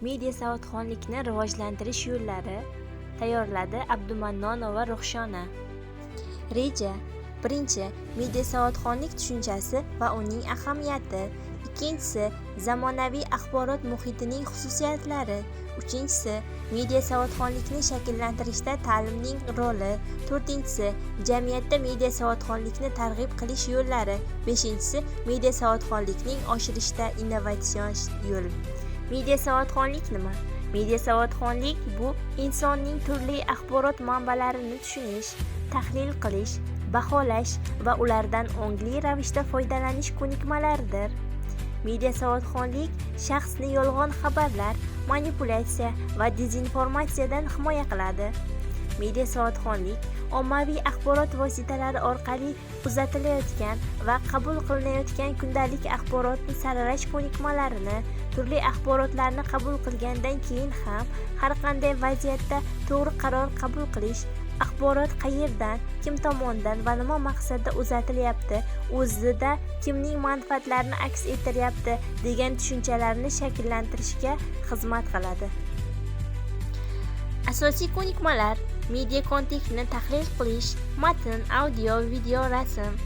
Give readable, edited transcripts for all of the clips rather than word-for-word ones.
Media savodxonlikni rivojlantirish yo'llari. Tayyorladi Abdumannonova Ruxshona. Reja. Birinchi, media savodxonlik tushunchasi va uning ahamiyati. Ikkinchisi, zamonaviy axborot muhitining xususiyatlari. Uchinchisi, media savodxonlikni shakllantirishda ta'limning roli. To'rtinchisi, jamiyatda media savodxonlikni targ'ib qilish yo'llari. Beshinchisi, media savodxonlikning oshirishda innovatsion yo'l. Media savodxonlik nima? Media savodxonlik bu insonning turli axborot manbalarini tushunish, tahlil qilish, baholash va ulardan ongli ravishda foydalanish ko'nikmalaridir. Media savodxonlik shaxsni yolg'on xabarlar, manipulyatsiya va dezinformatsiyadan himoya qiladi. Media savodxonlik ommaviy axborot vositalari orqali uzatilayotgan va qabul qilinayotgan kundalik axborotni saralash ko'nikmalarini, turli axborotlarni qabul qilgandan keyin ham har qanday vaziyatda to'g'ri qaror qabul qilish, axborot qayerdan, kim tomonidan va nima maqsadda uzatilyapti, o'zida kimning manfaatlarini aks ettiryapti degan tushunchalarni shakllantirishga xizmat qiladi. Asosiy ko'nikmalar: media kontekstni tahlil qilish, matn, audio, video, rasm,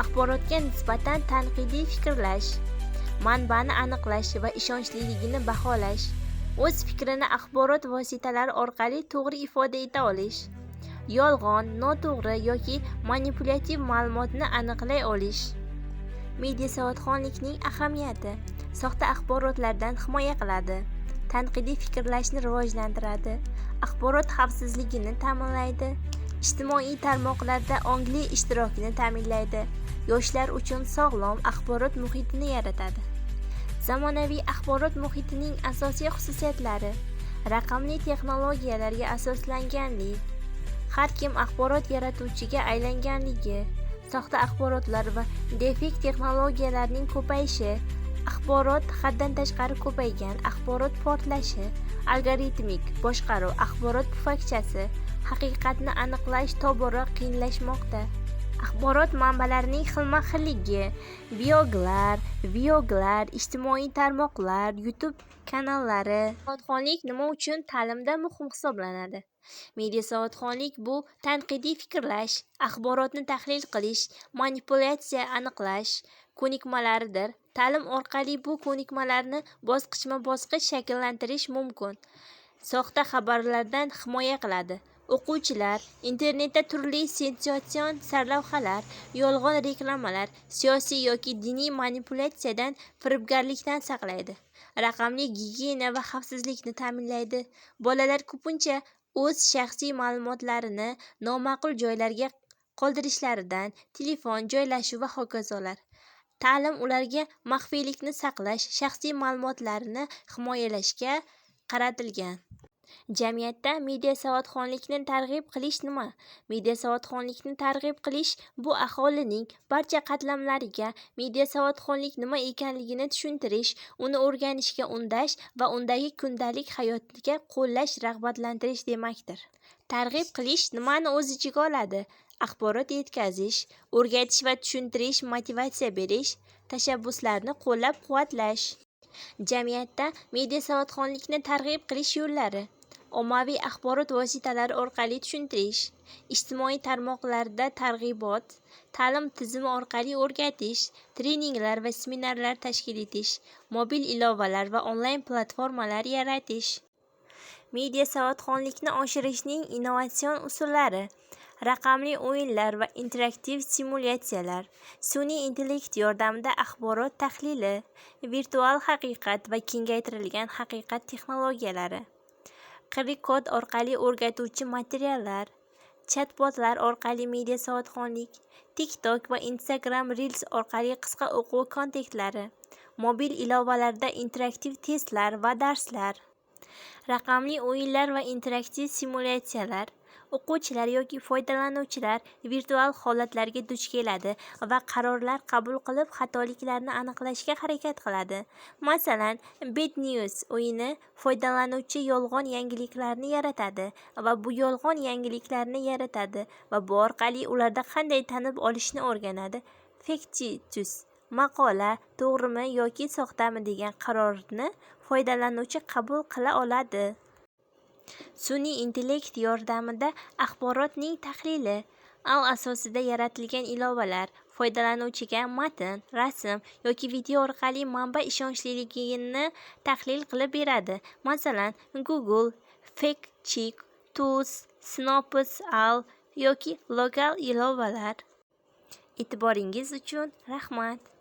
axborotga nisbatan tanqidiy fikrlash, manbani aniqlash va ishonchliligini baholash, o'z fikrini axborot vositalari orqali to'g'ri ifoda eta olish, yolg'on, noto'g'ri yoki manipulyativ ma'lumotni aniqlay olish. Media savodxonlikning ahamiyati: soxta axborotlardan himoya qiladi, tanqidiy fikrlashni rivojlantiradi, axborot xavfsizligini ta'minlaydi, ijtimoiy tarmoqlarda ongli ishtirokni ta'minlaydi, yoshlar uchun sog'lom axborot muhitini yaratadi. Zamonaviy axborot muhitining asosiy xususiyatlari: raqamli texnologiyalarga asoslanganlik, har kim axborot yaratuvchiga aylanganligi, soxta axborotlar va defekt texnologiyalarning ko'payishi, axborot haddan tashqari ko'paygan, axborot portlashi, algoritmik boshqaruv, axborot pufakchasi, haqiqatni aniqlash tobora qiyinlashmoqda. Axborot manbalarining xilma-xilligi, bloglar, vloglar, ijtimoiy tarmoqlar, YouTube kanallari. Savodxonlik nima uchun ta'limda muhim hisoblanadi? Media savodxonlik bu tanqidiy fikrlash, axborotni tahlil qilish, manipulyatsiya aniqlash ko'nikmalaridir. Ta'lim orqali bu ko'nikmalarni bosqichma-bosqich shakllantirish mumkin. Soxta xabarlardan himoya qiladi. O'quvchilar internetda turli sensatsion sarlavhalar, yolg'on reklamalar, siyosiy yoki diniy manipulyatsiyadan, firibgarlikdan saqlaydi. Raqamli gigiyena va xavfsizlikni ta'minlaydi. Bolalar ko'pincha o'z shaxsiy ma'lumotlarini noma'qul joylarga qoldirishlaridan, telefon, joylashuv va hokazolar. Ta'lim ularga maxfiylikni saqlash, shaxsiy ma'lumotlarini himoyalashga qaratilgan. Jamiyatda media savodxonlikni targ'ib qilish nima? Media savodxonlikni targ'ib qilish bu aholining barcha qatlamlariga media savodxonlik nima ekanligini tushuntirish, uni o'rganishga undash va undagi kundalik hayotga qo'llash, rag'batlantirish demakdir. Targ'ib qilish nimani o'z ichiga oladi? Axborot yetkazish, o'rgatish va tushuntirish, motivatsiya berish, tashabbuslarni qo'llab-quvvatlash. Jamiyatda media savodxonlikni targ'ib qilish yo'llari: ommaviy axborot vositalari orqali tushuntirish, ijtimoiy tarmoqlarda targ'ibot, ta'lim tizimi orqali o'rgatish, treninglar va seminarlar tashkil etish, mobil ilovalar va onlayn platformalar yaratish. Media savodxonlikni oshirishning innovatsion usullari: raqamli o'yinlar va interaktiv simulyatsiyalar, sun'iy intellekt yordamida axborot tahlili, virtual haqiqat va kengaytirilgan haqiqat texnologiyalari, QR kod orqali o'rgatuvchi materiallar, chatbotlar orqali media savodxonlik, TikTok va Instagram Reels orqali qisqa o'quv kontentlari, mobil ilovalarda interaktiv testlar va darslar. Raqamli o'yinlar va interaktiv simulyatsiyalar: o'quvchilar yoki foydalanuvchilar virtual holatlarga duch keladi va qarorlar qabul qilib, xatoliklarni aniqlashga harakat qiladi. Masalan, Bad News o'yini foydalanuvchi yolg'on yangiliklarni yaratadi va bu yolg'on yangiliklarni yaratadi va bu orqali ularda qanday tanib olishni o'rganadi. Factitus Maqola to'g'rimi yoki soxtami degan qarorni foydalanuvchi qabul qila oladi. Sun'iy intellekt yordamida axborotning tahlili. Al asosida yaratilgan ilovalar foydalanuvchiga matn, rasm yoki video orqali manba ishonchliligini tahlil qilib beradi. Masalan, Google Fact Check Tools, Snopes Al yoki lokal ilovalar. E'tiboringiz uchun rahmat.